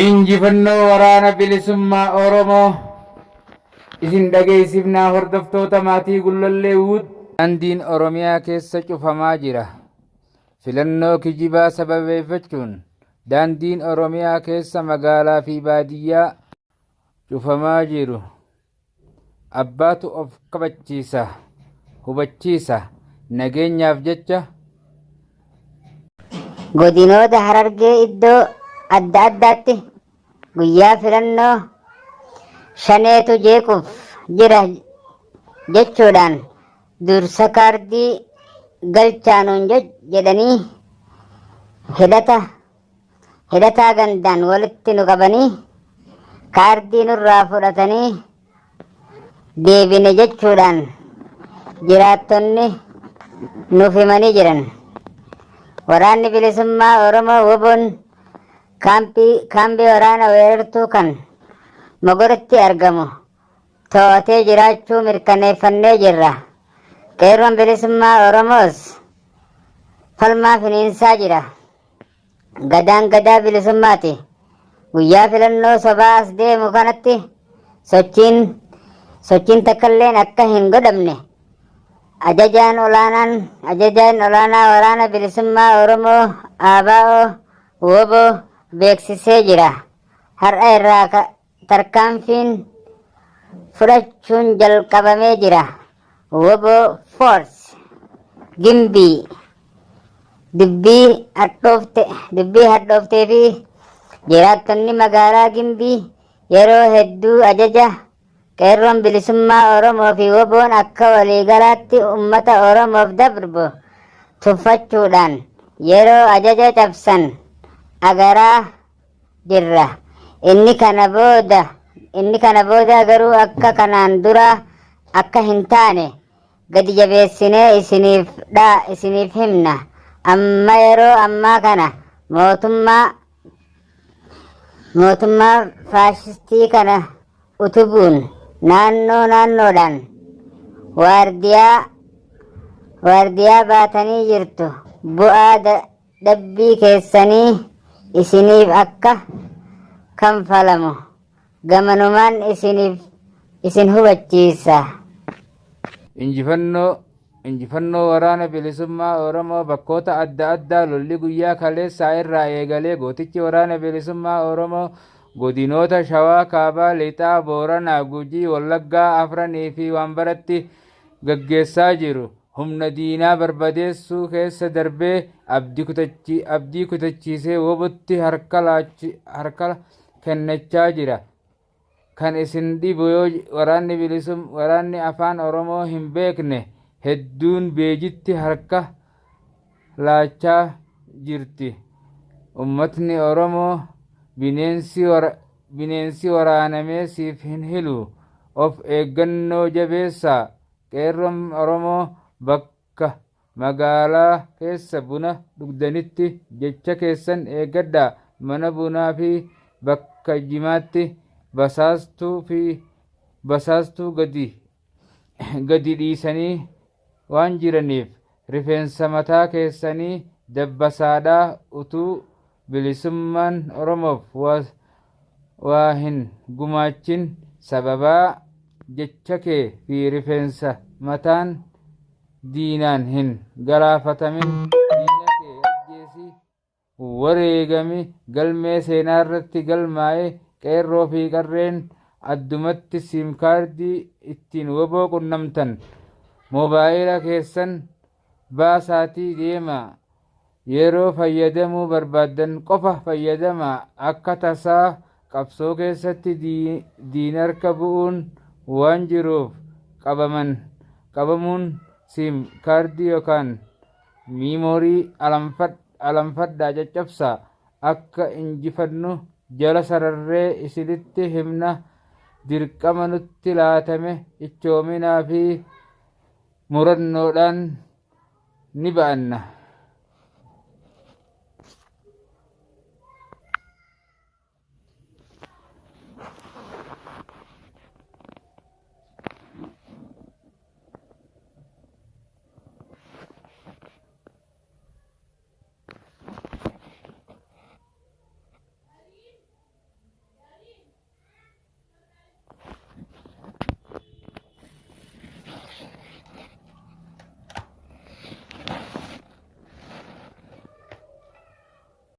Injifannoo Waraana Bilisummaa Oromoo isin dhageessifnaa hordoftoota maatii Gullallee Wood. Daandiin Oromiyaa keessa cufamaa jira. Filannoo kijibaa sababeeffachuun daandiin Oromiyaa keessa magaalaa fi baadiyyaa cufamaa jiru. Abbaatu of kabachiisa, hubachiisa, nageenyaaf jecha. Godinoota Harargee iddoo adda addaatti guyyaa filannoo shaneetu jeequuf jira jechuudhaan dursa kaardii galchaa nuun jedhanii hidhata hidhataa gandaan walitti nu qabanii kaardii nurraa fudhatanii deebine jechuudhaan jiraattonni nuuf himanii jiran. Waraanni bilisummaa Oromoo WBOn kaampii waraana weerartuu kan Mogoritti argamu to'atee jiraachuu mirkaneeffannee jirra. Qeerroon bilisummaa Oromoos falmaa finiinsaa jira. Gadaan gadaa bilisummaati. Guyyaa filannoo sobaa as deemu kanatti sochiin takkalleen akka hin godhamne ajajaan olaanaan ajajaan olaanaa waraana bilisummaa Oromoo ABO WBO beeksisee jira. Har'a irraa tarkaanfiin fudhachuun jalqabamee jira. Wbo Force Gimbii dubbii hadhooftee fi jiraattonni magaalaa Gimbii yeroo hedduu ajaja qeerroon bilisummaa Oromoo fi WBOn akka waliigalaatti ummata Oromoof dabrbu tuffachuudhaan yeroo ajaja cabsan agaraa jirra. Inni kana booda inni kana boodaa garuu akka kanaan duraa akka hin taane gadi jabeessinee isiniif dha isiniif himna. Amma yeroo ammaa kana mootummaa faashistii kana utubuun naannoo naannoodhaan waardiyaa baatanii jirtu. Bu'aa dhabbii keessanii isiniif akka kanfalamu gamanumaan isiniif isin hubachiisa. Injifannoo Waraana Bilisummaa Oromoo bakkoota adda addaa lolli guyyaa kaleessaa irraa eegalee gootichi Waraana Bilisummaa Oromoo godinoota Shawaa Kaabaa, Lixaa, Booranaa, Gujii, Wallaggaa Afranii fi Waanbaratti gaggeessaa jiru humna diinaa barbadeessuu keessa darbee abdii kutachiisee WBOtti harka kennachaa jira. Kan isin dhibu yoo waraanni bilisum waraanni afaan Oromoo hin beekne hedduun beejitti harka laachaa jirti. Ummatni Oromoo bineensi waraanamee siif hin hilu. Of eeggannoo jabeessaa. Qeerroon Oromoo bakka magaalaa keessa buna dhugdanitti jecha keessan eeggadhaa. Mana bunaa fi bakka jimaatti basaastuu fi basaastuu gadi dhiisanii waan jiraniif rifeensa mataa keessanii dabbasaadhaa utuu bilisummaan Oromoof waa hin gumaachin sababaa jecha kee fi rifeensa mataan diinaan hin galaafatamin diina kee ajjeesi wareegami galmee seenaarratti galmaa'e. Qeerroo fi qarreen addumatti siimkaardii ittiin wbo qunnamtan moobaayila keessan baasaatii deemaa. Yeroo fayyadamuu barbaaddan qofa fayyadamaa. Akka tasaa qabsoo keessatti diinarka bu'uun waan jiruuf qabamuun siim kaardii yookaan miimoorii alanfadhaa caccabsaa. Akka injifannu jala sararree isinitti himna. Dirqama nutti laatame cichoominaa fi murannoodhaan ni ba'anna.